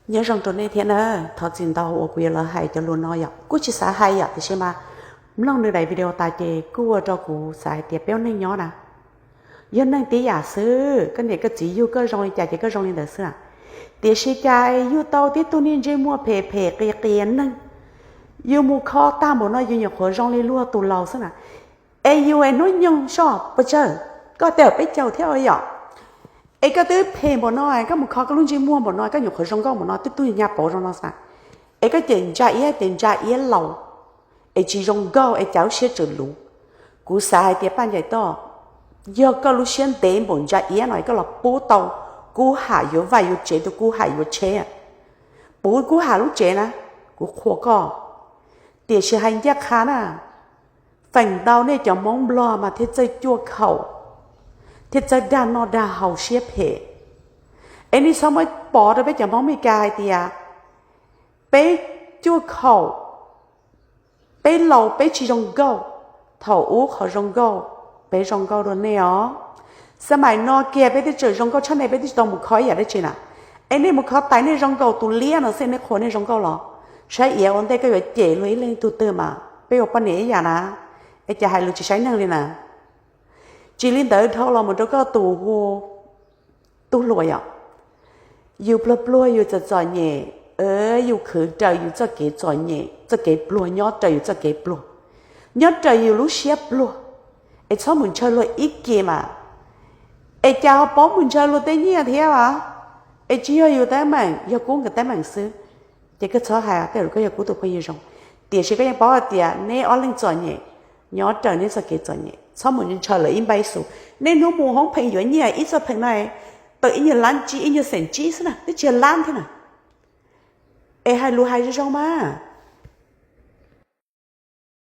Nyob zoo rau nej thiab na, thov txim ntau uas kuv yuav los hais cov lus no yom, kuj tsis xav hais yom, tiam sis mas mloog nws daim video tas ces kuj ua rau kuv xav hais tias peb ua neej nyob na, yog neeg tib yam xwb, koj niam koj txiv yug koj zoo li cas ces koj zoo li ntawd xwb na. Tiam sis cas yug tau tib tug niag ntsej muag phem phem qias qias neeg, yus mus kho tag npaum no yus nyuam qhuav zoo li luag tus laus xwb na. Es yus es hnub nyoog soj puas tsawg, koj tej peb caug thiab yom. Es koj twb phem npaum no, koj mus kho koj lub ntsej muag npaum no, koj nyuam qhuav zoo nkauj npaum no, twb tug nyuag nyuag pauv zoo no xwb. Es koj ces ntsa iab ces ntsa iab laus, es tsis zoo nkauj es cas lub siab tseem luv. Kuv xav hais tias Paj Ncaim Toj, yog koj lub siab ntev npaum ntsa iab no es koj los pub tau Kub Ham yuav vaj yuav tsev rau Kub Ham yuav tsheb, puv Kub Ham lub tsev na, kuv qhuas koj. Tiam sis hais ncaj qha na, feem ntau nej cov Hmoob Nplog mas thiaj txawj cuaj khaum, thiaj txawj dag noj dag haus siab phem. Es nej txhob muab pov rau peb cov Hmoob Meskas hais tias peb cuaj khaum, peb laus peb tsis zoo nkauj. Thaum ub qhov zoo nkauj, peb zoo nkauj dua nej os. Xab maim no kiag peb twb tseem zoo nkauj tshaj nej, peb twb tsis tau mus kho ib yam dab tsi na. Es nej mus kho tais nej zoo nkaus tus liab no xwb nej qhuas nej zoo nkauj los? Saib iav ua ntej koj yuav cem luag ib leeg tug twg mas peb ua poj niam ib yam na, es cas hais lus tsis saib neeg li na. Tsis li ntawd dhau los mus rau koj tus hu tub hluas yom. Yus pluag pluag yus txom txom nyem, yus khwv raws yus txoj kev txom nyem, txoj kev pluag nyob raws yus txoj kev pluag, nyob raws yus lub siab pluag. Es txhob mus ntshaw luag ib ke mas. Es cas ho paub mus ntshaw luag tej nyiaj thiab as? Es tsis yog yus teeb meem, yog Kub nkawd teeb meem xwb. Ces koj txhob hais tej zaum koj yog Kub tus phooj ywg zoo, tiam sis koj yeej paub hais tias neb ob leeg txom nyem, nyob raws neb txoj kev txom nyem, txhob mus ntshaw lawv ib npaib xus. Nej hnub mus hoob pheej yuav nyiaj ib txoj pheej no tau ib nyuag lab tsib, ib nyuag xeem tsib xwb na, twb tsis yog lab thiab na. Es hais lus hais zoo zoo mas.